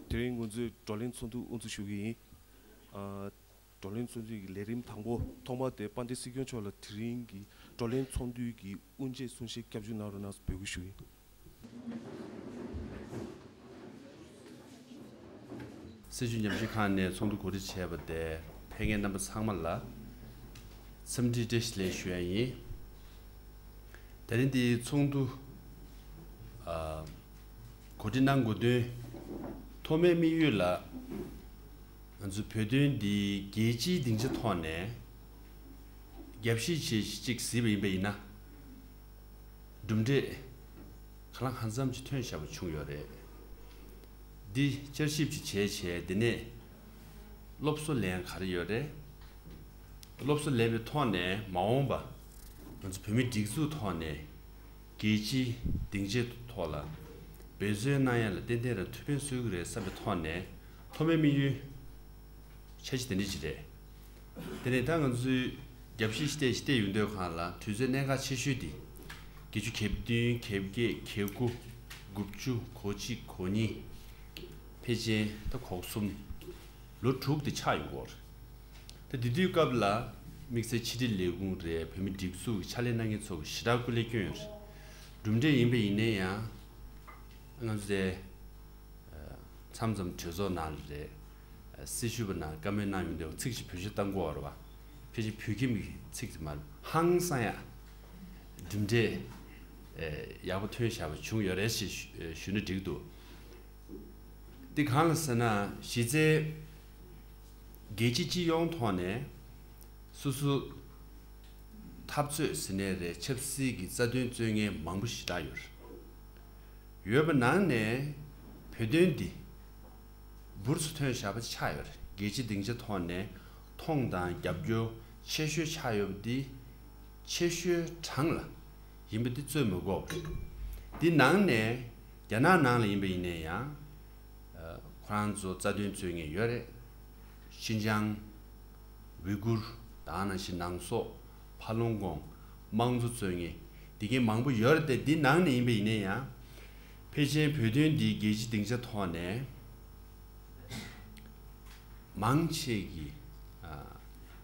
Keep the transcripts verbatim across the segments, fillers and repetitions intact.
དེ་རིང་ང་ཚོས་བགྲོ་གླེང་ཚོགས་འདུ་དབུ་འཛུགས་ཞུ་གི་ཡིན། ཨ། བགྲོ་གླེང་ཚོགས་འདུ་གི་ལས་རིམ་དང་པོ། ཐོག་མར་དེ་དཔལ་ལྡན་སྲིད་སྐྱོང་མཆོག་ལ་དེ་རིང་གི་བགྲོ་གླེང་ཚོགས་འདུ་གི་དབུ་འབྱེད་གསུང་བཤད་སྐྱབས་འཇུག་གནང་རོགས་གནང་ཟེར་འབོད་སྐུལ་ཞུ་གི་ཡིན། སྲིད་བྱུས་ཉམས་ཞིབ་ཁང་ནས་ཚོགས་འདུ་གོ་སྒྲིག་བྱས་པ་དེ་ཕེབས་མཁན་རྣམ་པ་ཚང་མ་ལ་འཚམས་འདྲི་བཀྲ་ཤིས་བདེ་ལེགས་ཞུ་ཡ་ཡིན། དེ་རིང་འདིའི་ཚོགས་འདུ། ཨ། གོ་སྒྲིག་གནང་དགོས་དོན། ཐོག་མའི་དམིགས་ཡུལ་ལ། ང་ཚོ་བོད་དོན་འདི་རྒྱལ་སྤྱིའི་སྡིངས་ཆ་ཐོག་ནས་རྒྱབ་བཤིག་བྱེད་ཅིག་གཟིགས་པ་ཡིན་པ་ཡིན་ན། གྲུབ་འབྲས་གང་ལ་གང་འཚམ་ཅིག་ཐོན་བཞག་པ་བྱུང་ཡོད་རེད། འདི་བསྐྱར་ཞིབ་ཅིག་བྱས་བྱས་དེ་ནས་སློབ་གསོ་ལེན་ག་རེ་ཡོད་རེད། སློབ་གསོ་ལེན་པའི་ཐོག་ནས་མ་འོངས་པ་ང་ཚོ་བོད་མིའི་སྒྲིག་འཛུགས་ཐོག་ནས་རྒྱལ་སྤྱིའི་སྡིངས་ཆའི་ཐོག་ལ་འབད་བརྩོན་གནང་ཡ་ལ་ཏན་ཏན་རང་ཐུགས་ཕན་གསོས་ཀྱི་རེད་བསམ་པའི་ཐོག་ནས་ཐོག་མའི་དམིགས་ཡུལ་འཆར་གཞི་དེ་འདྲ་ཅིག་རེད། དེ་ནས་ད་ང་ཚོས་རྒྱབ་བཤིག་ཤི་བལྟས་ཤི་བལྟས་ཡོང་དུས་སྒང་ལ་དུས་ཚོད་གནད་འགག་ཆེ་ཤོས་དེ་བརྒྱད་ཅུ་གྱ་བདུན། གྱ་བརྒྱད། གྱ་དགུ། དགུ་བཅུ། གོ་གཅིག། གོ་གཉིས། ཕལ་ཆེར་ད་གོ་གསུམ། ལོ་དྲུག་དེ་ཆགས་ཡོང་གི་ཡོད་རེད། ད་དེ་དུས་སྐབས་ལ་དམིགས་བསལ་ཕྱི་དྲིལ་ལས་ཁུངས་རེད། བོད་མིའི་སྒྲིག་འཛུགས་ཀྱི་ཕྱག་ལས་གནང་མཁན་ཚོ་གི་ཞེ་དྲག་སྐུ་ལས་བསྐྱོན་ཡོད་རེད། གྲུབ་འབྲས་ཡིན་པ་ཡིན་ན་ཡང་ང་ཚོ་དེ་མཚམས་མཚམས་གྲོས་ཚོགས་ནང་ལ་རེད། སྲི་ཞུ་བ་ནང་བཀའ་མོལ་གནང་ཡོང་དུས་ཚིག་ཅིག་བེད་སྤྱོད་གཏང་དགོས་པ་རེད་བ། ཕལ་ཆེར་བོད་ཁྱིམ་གྱི་ཚིག་ཅིག་མ་རེད། ཧང་སང་ཡ་གྲུབ་འབྲས་ཡག་པོ་ཐོན་བཞག་པ་བྱུང་ཡོད་རེད་ཞེས་ཞུ་ཞུ་ན་འགྲིག་འདུག་འདི་གང་ལ་ཟེར་ན་གཞི་རྩའི་རྒྱལ་སྤྱི་སྤྱི་ཡོངས་ཐོག་ནས་སོ་སོ་འཐབ་རྩོད་ཟེར་ནའི་རེད། ཆབ་སྲིད་ཀྱི་རྩ་དོན་རྩོད་མཁན་མང་པོ་ཞེ་དྲག་ཡོད་རེད། ཡོད་པ་ནང་ནས་བོད་དོན་འདི་འབུར་ཚུ་ཐོན་བཞག་པ་ཆགས་ཡོད་རེད། རྒྱལ་སྤྱིའི་སྡིངས་ཆ་ཐོག་ནས་མཐོང་དང་རྒྱབ་སྐྱོར་ཆེ་ཤོས་ཆགས་ཡོད་པ་འདི་ཆེ་ཤོས་གྲངས་ལ་ཡིན་པ་འདི་རྩོད་མི་དགོས་པ་རེད། འདི་ནང་ནས་རྒྱ་ནག་ནང་ལ་ཡིན་པ་ཡིན་ན་ཡང་ཁོ་རང་ཚོ་རྩ་དོན་རྩོད་མཁན་ཡོད་རེད། ཤིན་ཅང་། ཝི་གུར། དེ་ནང་བཞིན་ནང་སོག་ཕ་ལུང་གོང་། དམངས་གཙོ་རྩོད་མཁན་འདི་གའི་མང་པོ་ཡོད་རེད་དེ། འདི་ནང་ནས་ཡིན་པ་ཡིན་ན་ཡང་ཕལ་ཆེར་བོད་དོན་འདི་རྒྱལ་སྤྱིའི་སྡིངས་ཆ་ཐོག་ནས་མང་ཆེ་གི་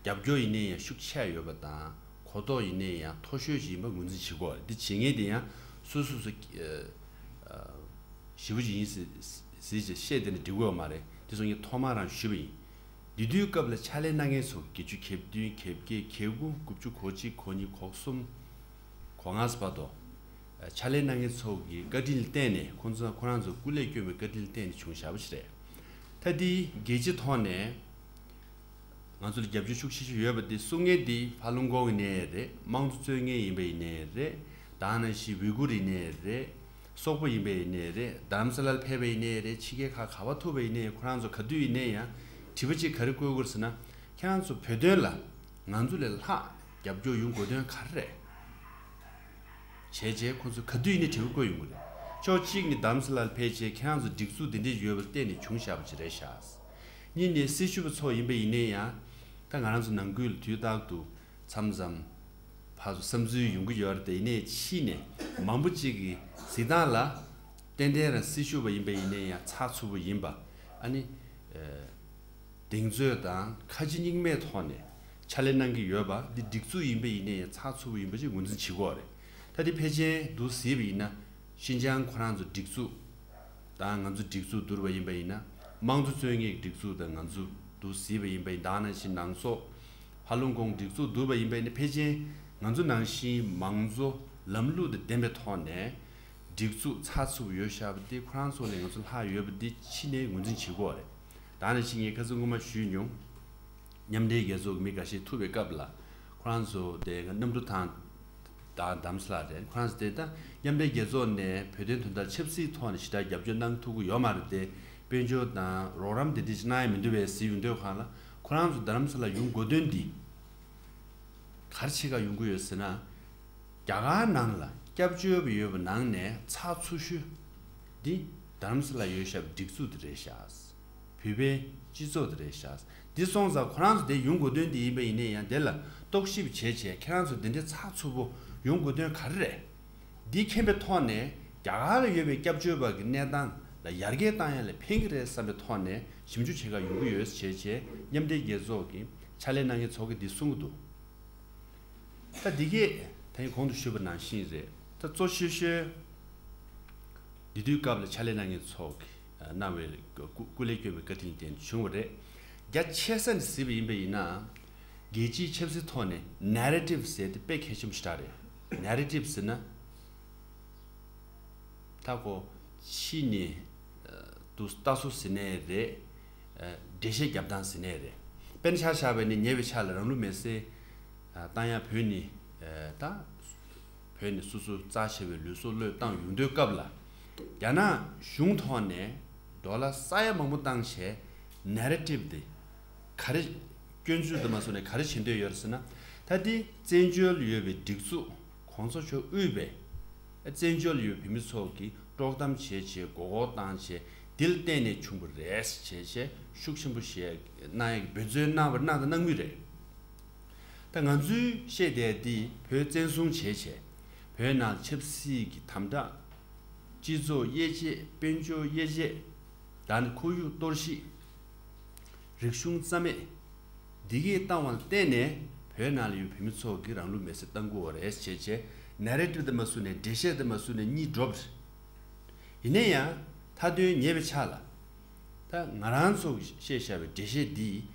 རྒྱབ་སྐྱོར་ཡིན་ན་ཡང་ཤུགས་ཆེ་ཡོད་པ་དང་གོ་རྟོགས་ཡིན་ན་ཡང་མཐོ་ཤོས་ཤིག་ཡིན་པ་ངོས་འཛིན་བྱེད་དགོས་རེད། འདི་བྱེད་མཁན་དེ་ཡང་སོ་སོ་སོ་ཞེ་པོ་ཅིག་ཡིན་ཟེར་ཟེར་བྱས་བཤད་དེ་ནི་འགྲིག་གི་ཡོད་མ་རེད། དེ་སོང་ངས་ཐོག་མར་རང་ཞུས་པ་ཡིན། དེ་དུས་སྐབས་ལ་ཕྱག་ལས་གནང་མཁན་ཚོ་བརྒྱད་ཅུ་གྱ་བདུན། གྱ་བརྒྱད། གྱ་དགུ། དགུ་བཅུ། གོ་གཅིག། གོ་གཉིས། གོ་གསུམ། གོ་ལྔ་ཙམ་བར་དུ་ཕྱག་ལས་གནང་མཁན་ཚོ་གི་བཀའ་དྲིན་ལ་བརྟེན་ནས། ཁོང་ཚོ་ཁོ་རང་ཚོ་སྐུ་ལས་བསྐྱོན་པའི་བཀའ་དྲིན་ལ་བརྟེན་ནས་བྱུང་བཞག་པ་ཞིག་རེད། ད་འདི་རྒྱལ་སྤྱི་ཐོག་ནས་ང་ཚོ་ལ་རྒྱབ་སྐྱོར་ཤུགས་ཆེ་ཤོས་ཡོད་པ་འདི་གསུང་མཁན་འདི་ཕ་ལུང་གོང་ཡིན་ནའི་རེད། དམངས་གཙོ་རྩོད་མཁན་ཡིན་པ་ཡིན་ནའི་རེད། དེ་ནང་བཞིན་ཝི་གུར་ཡིན་ནའི་རེད། སོག་པོ་ཡིན་པ་ཡིན་ནའི་རེད། རྡ་རམ་ས་ལར་ཕེབས་པ་ཡིན་ནའི་རེད། ཕྱི་རྒྱལ་ཁག་ག་པར་ཐུག་པ་ཡིན་ནའི་ཁོ་རང་ཚོ་ག་དུས་ཡིན་ནའི་ཡང་དྲི་བ་གཅིག་ག་རེ་བཀོད་དགོས་ཟེར་ན། ཁྱེད་རང་ཚོ་བོད་དོན་ལ་ང་ཚོ་ལས་ལྷག་རྒྱབ་སྐྱོར་ཡོང་དགོས་དོན་ག་རེ་རེད། བྱས་རྗེས་ཁོ་ཚོས་ག་དུས་ཡིན་ནའི་དྲི་བ་བཀོད་ཡོང་གི་རེད། ཕྱོགས་གཅིག་ནས་རྡ་རམ་ས་ལར་ཕེབས་བྱས་ཁྱེད་རང་ཚོ་སྒྲིག་འཛུགས་འདི་འདྲ་ཡོད་པ་བརྟེན་ནས་བྱུང་བཞག་པ་ཅིག་རེད་ཤག་གཉིས་ནས་སྲི་ཞུ་བ་ཚོ་ཡིན་པ་ཡིན་ནའི་ཡང་ད་ང་རང་ཚོ་ནང་ཁུལ་ལ་དུས་རྟག་ཏུ་མཚམས་མཚམས་ཕར་ཚུར་བསམ་ཚུལ་ཡོང་གི་ཡོད་རེད་དེ། ཡིན་ནའི་ཕྱི་ནས་མང་པོ་གཅིག་གིས་གཟིགས་སྟངས་ལ་ཏན་ཏན་རང་སྲི་ཞུ་བ་ཡིན་པ་ཡིན་ནའི་ཡང་ཚགས་ཚུད་པོ་ཡིན་པ། ཨ་ནི། གདེང་ཚོད་དང་ཁ་ལྕེ་གཉིས་མེད་ཐོག་ནས་ཕྱག་ལས་གནང་གི་ཡོད་པ་འདི་སྒྲིག་འཛུགས་ཡིན་པ་ཡིན་ནའི་ཚགས་ཚུད་པོ་ཡིན་པ་ཞིག་ངོས་འཛིན་བྱེད་དགོས་རེད། ད་འདི་ཕལ་ཆེར་འདུག་གཟིགས་པ་ཡིན་ན་ཤིན་ཅང་ཁོ་རང་ཚོ་སྒྲིག་འཛུགས་དང་ང་ཚོ་སྒྲིག་འཛུགས་བསྡུར་བ་ཡིན་པ་ཡིན་ན། དམངས་གཙོ་རྩོད་མཁན་གྱི་སྒྲིག་འཛུགས་དང་ང་ཚོ་འདུག་གཟིགས་པ་ཡིན་པ་ཡིན། དེ་ནང་བཞིན་ནང་སོག་ཕ་ལུང་གོང་སྒྲིག་འཛུགས་བསྡུར་བ་ཡིན་པ་ཡིན་ན་ཕལ་ཆེར་ང་ཚོ་ནང་བཞིན་མང་གཙོ་ལམ་ལུགས་དང་ལྡན་པའི་ཐོག་ནས་སྒྲིག་འཛུགས་ཚགས་ཚུད་པོ་ཡོད་བཞག་པ་འདི་ཁོ་རང་ཚོ་ལས་ང་ཚོ་ལྷག་ཡོད་པ་འདི་ཕྱི་ནས་ངོས་འཛིན་བྱེད་དགོས་རེད། དེ་ནང་བཞིན་ངས་ཁ་སང་སྔོན་མ་ཞུས་མྱོང་། མཉམ་འབྲེལ་རྒྱལ་ཚོགས་ཀྱི་མི་འགའ་ཤས་ཐུག་པའི་སྐབས་ལ་ཁོ་རང་ཚོ་དེ་གནམ་གྲུ་ཐང་དང་རྡ་རམ་ས་ལ་རེད། ཁོ་རང་ཚོ་དེ་ད་མཉམ་འབྲེལ་རྒྱལ་ཚོགས་ནས་བོད་དོན་དོན་དག་ཆབ་སྲིད་ཐོག་ནས་ཞེ་དྲག་རྒྱབ་སྐྱོར་གནང་ཐུབ་ཀྱི་ཡོད་མ་རེད་དེ། དཔལ་འབྱོར་དང་རོགས་རམ་དེ་འདྲ་ཞིག་གནང་ཡ་མི་འདུག་པས་ཟེར་ཡོང་དུས་སྒང་ལ་ཁོ་རང་ཚོ་རྡ་རམ་ས་ལ་ཡོང་དགོས་དོན་འདི་ག་རེ་བྱེད་ག་ཡོང་གི་ཡོད་ཟེར་ན། རྒྱ་གར་ནང་ལ་སྐྱབས་བཅོལ་བ་ཡོད་པ་ནང་ནས་ཚགས་ཚུད་ཤོས་འདི་རྡ་རམ་ས་ལ་ཡོད་བཞག་པའི་སྒྲིག་འཛུགས་དེ་རེད་ཤག་བོད་པའི་སྤྱི་ཚོགས་དེ་རེད་ཤག་འདི་སོང་ཙང་ཁོ་རང་ཚོ་དེ་ཡོང་དགོས་དོན་དེ་ཡིན་པ་ཡིན་ནའི་ཡང་དེ་ལ་རྟོག་ཞིབ་བྱས་བྱས་ཁྱེད་རང་ཚོ་དེ་འདྲའི་ཚགས་ཚུད་པོ་ཡོང་དགོས་དོན་ག་རེ་རེད། འདི་མཁྱེན་པའི་ཐོག་ནས་རྒྱ་གར་ལ་ཡོད་པའི་སྐྱབས་བཅོལ་བ་གི་གནས་སྟངས་ ལ་ཡར་རྒྱས་བཏང་ཡ་ལ་ཕན་གྱི་རེད་བསམ་པའི་ཐོག་ནས་ཞིབ་འཇུག་བྱེད་ག་ཡོང་གི་ཡོད་ཅེས་བྱས་མཉམ་འབྲེལ་རྒྱལ་ཚོགས་ཀྱི་ཕྱག་ལས་གནང་མཁན་ཚོ་གིས་འདི་གསུང་གི་འདུག་ད་འདི་གས་ད་ཡིན་གོང་དུ་ཞུས་པ་ནང་བཞིན་རེད། ད་གཙོ་ཆེ་ཤོས་འདི་དུས་སྐབས་ལ་ཕྱག་ལས་གནང་མཁན་ཚོ་གིས་གནང་བའི་སྐུ་སྐུ་ལས་བསྐྱོན་པའི་བཀའ་དྲིན་ལྡན་བྱུང་བ་རེད། རྒྱ་ཆེ་ས་ནས་གཟིགས་པ་ཡིན་པ་ཡིན་ན། རྒྱལ་སྤྱིའི་ཆབ་སྲིད་ཐོག་ནས་ནེ་རེ་ཊིབ་ཟེར་དེ་དཔེ་གལ་ཆེན་པོ་ཞིག་རེད། ནེ་རེ་ཊིབ་ཟེར་ན། ད་ཁོ་ཕྱི་ནས་དུ་ལྟ་སྲོལ་ཟེར་ནའི་རེད། འགྲེལ་བཤད་རྒྱབ་སྟངས་ཟེར་ནའི་རེད། དཔེར་ན་ཆ་བཞག་པ་ཡིན་ན་ཉེ་བའི་ཆར་ལ་རང་ལུས་མེར་སྲེག་བཏང་ཡ་བོད་ནས་ད་བོད་ནས་སོ་སོ་རྩ་ཆེ་བའི་ལུས་སྲོག་བློས་བཏང་ཡོང་དུས་སྐབས་ལ། རྒྱ་ནག་གཞུང་ཐོག་ནས་ཌོ་ལར་ས་ཡ་མང་པོ་བཏང་བྱས་ནེ་རེ་ཊིབ་དེ་ག་རེ། སྐྱོན་བརྗོད་དུ་མ་སོང་ནས་ག་རེ་བྱེད་འདོད་ཡོད་རེད་ཟེར་ན། ད་ལྟའི་བཙན་བྱོལ་ཡོད་པའི་སྒྲིག་འཛུགས་གོང་ས་མཆོག་དབུས་པའི་བཙན་བྱོལ་ཡོད་བོད་མི་ཚོ་གིས་དཀྲོག་གཏམ་བྱས་བྱས་མགོ་སྐོར་བཏང་བྱས་འདི་ལ་བརྟེན་ནས་བྱུང་བ་རེད་བྱས་བྱས་ཤུགས་ཆེན་པོ་བཤད་གནང་ཡག་འབད་བརྩོན་གནང་བ་གནང་དང་གནང་མུས་རེད། ད་ང་ཚོས་བཤད་བསྡད་འདི་བོད་བཙན་བཟུང་བྱས་བྱས་བོད་ནང་ཆབ་སྲིད་ཀྱི་དམ་དྲག་སྤྱི་ཚོགས་དབྱེ་འབྱེད་དཔལ་འབྱོར་དབྱེ་འབྱེད། ད་ནི་ཁོར་ཡུག་གཏོར་བཤིག་རིག་གཞུང་རྩ་མེད། འདི་གས་བཏང་བ་ལ་བརྟེན་ནས་བོད་ནང་ལ་ཡོད་བོད་མི་ཚོ་གིས་རང་ལུས་མེར་སྲེག་བཏང་དགོས་པ་རེད་ཅེས་བྱས་ནེ་རེ་ཊིབ་དེ་མ་བཟུང་ནས་འགྲེལ་བཤད་དེ་མ་བཟུང་ནས་གཉིད་སྒྲོག་པ་རེད། ཡིན་ན་ཡང་མཐའ་དོན་ཉེ་བའི་ཆར་ལ་ད་ང་རང་ཚོ་གིས་བཤད་བཞག་པའི་འགྲེལ་བཤད་འདི་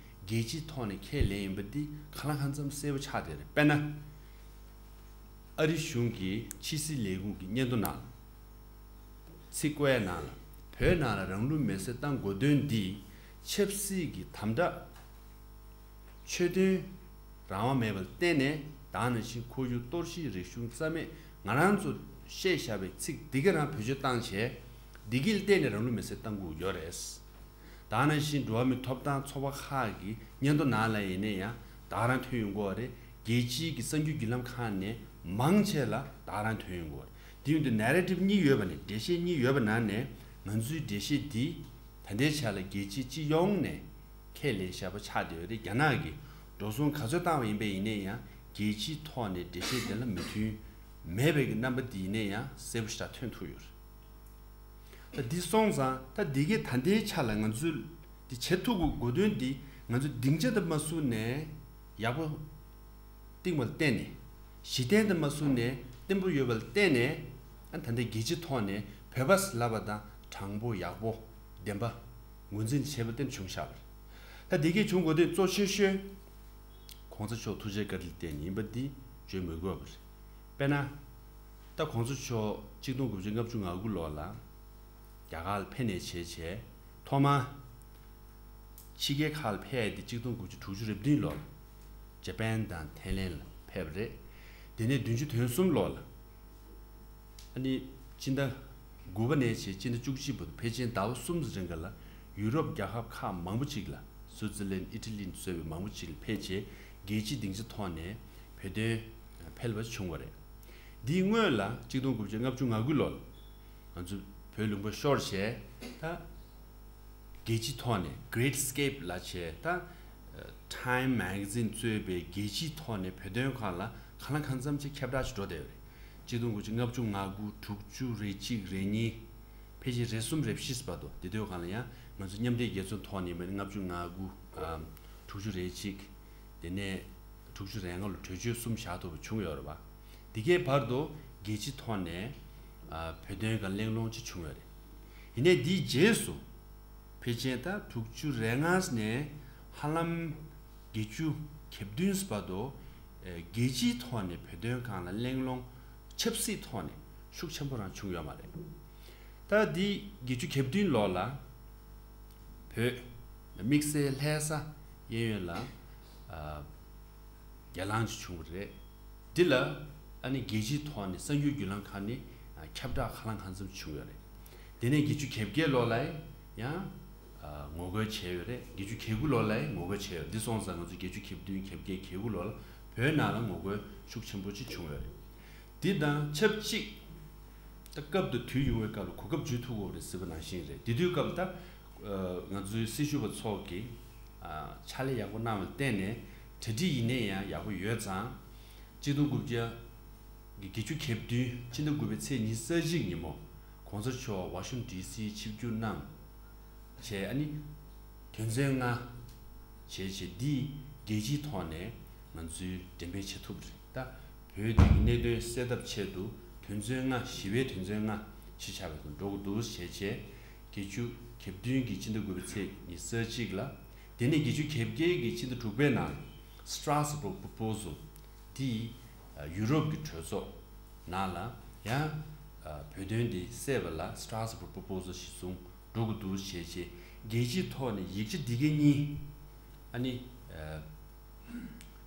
རྒྱལ་སྤྱིའི་ཐོག་ནས་ཁས་ལེན་ཡིན་པ་འདི་གང་ལ་གང་འཚམ་གསལ་པོ་ཆགས་བསྡད་རེད། དཔེར་ན། ཨ་རི་གཞུང་གི་ཕྱི་སྲིད་ལས་ཁུངས་ཀྱི་སྙན་ཐོ་ནང་ཚིག་བཀོད་ཡ་ནང་ལ་བོད་ནང་ལ་རང་ལུས་མེར་སྲེག་བཏང་དགོས་དོན་འདི་ཆབ་སྲིད་ཀྱི་དམ་དྲག་ཆོས་དོན་རང་དབང་མེད་པར་བརྟེན་ནས་ད་ནང་བཞིན་ཁོར་ཡུག་གཏོར་བཤིག་རིག་གཞུང་རྩ་མེད་ང་རང་ཚོ་བཤད་བཞག་པའི་ཚིག་འདི་ག་རང་བེད་སྤྱོད་བཏང་བྱས་འདི་གིས་བརྟེན་ནས་རང་ལུས་མེར་སྲེག་བཏང་དགོས་ཡོད་རེད། ད་ནང་བཞིན་འགྲོ་བ་མིའི་ཐོབ་ཐང་ཚོགས་པ་ཁག་གི་སྙན་ཐོ་ནང་ལ་ཡིན་ན་ཡང་ད་ག་རང་ཐོན་ཡོང་གི་ཡོད་རེད། རྒྱལ་སྤྱིའི་གི་གསར་འགྱུར་བརྒྱུད་ལམ་ཁག་ནས་མང་ཆེ་ལ་ད་ག་རང་ཐོན་ཡོང་གི་ཡོད་རེད། དེ་ཡིན་དུས་ནེ་རེ་ཊིབ་གཉིས་ཡོད་པ་ནས་འགྲེལ་བཤད་གཉིས་ཡོད་པ་ནང་ནས་ང་ཚོའི་འགྲེལ་བཤད་འདི་ད་ལྟའི་ཆ་ལ་རྒྱལ་སྤྱི་སྤྱི་ཡོངས་ནས་ཁས་ལེན་བཞག་པ་ཆགས་བསྡད་ཡོད་རེད། རྒྱ་ནག་གིས་འགྲོ་སོང་ག་ཚོད་བཏང་བ་ཡིན་པ་ཡིན་ན་ཡང་རྒྱལ་སྤྱིའི་ཐོག་ནས་འགྲེལ་བཤད་འདི་ལ་མོས་མཐུན་མེད་པའི་གི་རྣམ་པ་འདི་ཡིན་ན་ཡང་གསལ་པོ་ཞེ་དྲག་ཐོན་ཐུབ་ཡོད་རེད། ད་འདི་སོང་ཙང་ད་འདི་གའི་ད་ལྟའི་ཆ་ལ་ང་ཚོས་འདི་བྱེད་ཐུབ་དགོས་དགོས་དོན་འདི་ང་ཚོས་སྡིངས་ཆ་དེ་མ་བཟུང་ནས་ཡག་པོ་བཏིང་བ་ལ་བརྟེན་ནས་གཞི་རྟེན་དེ་མ་བཟུང་ནས་བརྟན་པོ་ཡོད་པ་ལ་བརྟེན་ནས་ཨ་ད་ལྟའི་རྒྱལ་སྤྱིའི་ཐོག་ནས་བོད་པ་ཟེར་ལབ་པ་དང་དྲང་པོ་ཡག་པོ་བདེན་པ་ངོས་འཛིན་བྱས་པ་བརྟེན་བྱུང་བཞག་པ་རེད། ད་འདི་གའི་བྱུང་དགོས་དོན་གཙོ་ཆེ་ཤོས་གོང་ས་མཆོག་ཐུགས་རྗེ་བཀའ་དྲིན་བརྟེན་ཡིན་པ་འདི་བརྗོད་མི་དགོས་པ་རེད། དཔེར་ན། ད་གོང་ས་མཆོག་གཅིག་སྟོང་དགུ་བརྒྱ་ལྔ་བཅུ་ང་དགུ་ལོ་ལ་རྒྱ་གར་ལ་ཕེབས་ནས་བྱས་བྱས་ཐོག་མར་ཕྱི་རྒྱལ་ཁག་ལ་ཕེབས་ཡ་དེ་གཅིག་སྟོང་དགུ་བརྒྱ་དྲུག་ཅུ་རེ་བདུན་ལོ་ལ་ཇ་པན་དང་ཐའི་ལེན་ལ་ཕེབས་པ་རེད། དེ་ནས་བདུན་ཅུ་དོན་གསུམ་ལོ་ལ་ཨ་ནི་སྤྱི་ཟླ་དགུ་པ་ནས་བྱས་སྤྱི་ཟླ་བཅུ་གཅིག་བར་དུ་ཕལ་ཆེར་ཟླ་བ་གསུམ་ཙམ་རིང་ག་ལ་ཡུ་རོབ་རྒྱལ་ཁབ་ཁག་མང་པོ་ཅིག་ལ་སུའུ་ཙི་ལན་ཨི་ཊ་ལི་གཙོས་པའི་མང་པོ་ཅིག་ལ་ཕེབས་བྱས་རྒྱལ་སྤྱིའི་སྡིངས་ཆ་ཐོག་ནས་བོད་དོན་ཕལ་བ་བྱུང་བ་རེད། འདིའི་སྔོན་ལ་གཅིག་སྟོང་དགུ་བརྒྱ་ལྔ་བཅུ་ང་དགུ་ལོར་ང་ཚོ་བོད་ལུང་པ་ཤོར་བྱས་ད་རྒྱལ་སྤྱིའི་ཐོག་ནས་Great Escape་ལབ་བྱས་ད་Time Magazine་གཙོས་པའི་རྒྱལ་སྤྱིའི་ཐོག་ནས་བོད་དོན་ཁག་ལ་གང་ལ་གང་འཚམ་ཅིག་ཁྱབ་བསྒྲགས་ཤིག་འགྲོ་བསྡད་ཡོད་རེད། གཅིག་སྟོང་དགུ་བརྒྱ་ལྔ་བཅུ་ང་དགུ་དྲུག་ཅུ་རེ་གཅིག་རེ་གཉིས། ཕལ་ཆེར་རེ་གསུམ་རེ་བཞི་བར་དུ་དེ་དུས་སྒང་ལ་ཡང་ང་ཚོ་མཉམ་འབྲེལ་རྒྱལ་ཚོགས་ཐོག་ནས་མིན་ལྔ་བཅུ་ང་དགུ་ཨམ་དྲུག་ཅུ་རེ་གཅིག་དེ་ནས་དྲུག་ཅུ་རེ་ལྔ་ལོ་གྲོས་ཆོད་གསུམ་བཞག་ཐུབ་པ་བྱུང་ཡོད་རེད་པ། དེ་གའི་བར་དུ་རྒྱལ་སྤྱི་ཐོག་ནས་ཨ་བོད་དོན་སྒང་གླེང་སློང་ཅིག་བྱུང་ཡོད་རེད། ཡིན་ནའི་དེའི་རྗེས་སུ་ཕལ་ཆེར་ད་དྲུག་ཅུ་རེ་ལྔ་ནས་ཧ་ལམ་བརྒྱད་ཅུ་གྱ་བདུན་བར་དུ་ཨེ་རྒྱལ་སྤྱིའི་ཐོག་ནས་བོད་དོན་སྒང་ལ་གླེང་སློང་ཆབ་སྲིད་ཐོག་ནས་ཤུགས་ཆེན་པོ་རང་བྱུང་ཡོད་མ་རེད། ད་འདི་བརྒྱད་ཅུ་གྱ་བདུན་ལོ་ལ་བོད་དམིགས་བསལ་ལྷ་ས་གཡས་གཡོན་ལ་ཨ་སྒེར་ལངས་ཅིག་བྱུང་བ་རེད། འདི་ལ་ཨ་ནི་རྒྱལ་སྤྱིའི་ཐོག་ནས་གསར་འགྱུར་བརྒྱུད་ལམ་ཁག་ནས་ཨ་ཁྱབ་བསྒྲགས་གང་ལ་གང་འཚམ་བྱུང་ཡོད་རེད། དེ་ནས་བརྒྱད་ཅུ་གྱ་བརྒྱད་ལོ་ལ་ཡང་ཨ་ངོ་རྒོལ་བྱས་ཡོད་རེད། བརྒྱད་ཅུ་གྱ་དགུ་ལོ་ལ་ཡང་ངོ་རྒོལ་བྱས་ཡོད་རེད། འདི་སོང་ཙང་ང་ཚོ་བརྒྱད་ཅུ་གྱ་བདུན་གྱ་བརྒྱད་གྱ་དགུ་ལོ་ལ་བོད་ནང་ལ་ངོ་རྒོལ་ཤུགས་ཆེན་པོ་ཅིག་བྱུང་ཡོད་རེད། འདི་དང་ཆབས་ཅིག་ད་སྐབས་དང་དུས་ཡོང་བའི་སྐབས་ལ་གོ་སྐབས་འཇུ་ཐུབ་དགོས་རེད་ཟེར་བ་ནང་བཞིན་རེད། དེ་དུས་སྐབས་ད་ང་ཚོའི་སྲི་ཞུ་བ་ཚོ་གིས་ཕྱག་ལས་ཡག་པོ་གནང་བ་ལ་བརྟེན་ནས་གྲ་སྒྲིག་ཡིན་ནའི་ཡང་ཡག་པོ་ཡོད་ཙང་། གཅིག་སྟོང་དགུ་བརྒྱ་བརྒྱད་ཅུ་གྱ་བདུན་ཕྱི་ཟླ་དགུ་པའི་ཚེས་ཉི་ཤུ་རྩ་གཅིག་ཉིན་མོ། གོང་ས་མཆོག་ཝ་ཤིང་ཊོན་ཌི་སི་ཆིབས་བསྒྱུར་གནང་། བྱས་ཨ་ནི་དོན་ཚན་ལྔ་བྱས་བྱས་འདི་རྒྱལ་སྤྱིའི་ཐོག་ནས་ང་ཚོས་འགྲེམས་སྤེལ་བྱེད་ཐུབ་རེད། ད་བོད་འདི་གི་གནད་དོན་སེལ་ཐབས་ཆེད་དུ་དོན་ཚན་ལྔ་ཞི་བའི་དོན་ཚན་ལྔ་ཞིག་ཆགས་པའི་ཐོག་འགྲོ་དགོས་འདུག་བྱས་བྱས་བརྒྱད་ཅུ་གྱ་བདུན་གྱི་སྤྱི་ཟླ་དགུ་པའི་ཚེས་ཉི་ཤུ་རྩ་གཅིག་ལ། དེ་ནས་བརྒྱད་ཅུ་གྱ་བརྒྱད་ཀྱི་སྤྱི་ཟླ་དྲུག་པའི་ནང་Strasbourg Proposal འདི་ཡུ་རོབ་ཀྱི་གྲོས་ཚོགས་ནང་ལ་ཡང་བོད་དོན་འདི་སེལ་བ་ལ་Strasbourg Proposal ཞིག་བཟུང་འགྲོ་དགོས་འདུག་བྱས་བྱས་རྒྱལ་སྤྱིའི་ཐོག་ནས་ཡིག་ཆ་འདི་གའི་གཉིས་ཨ་ནི་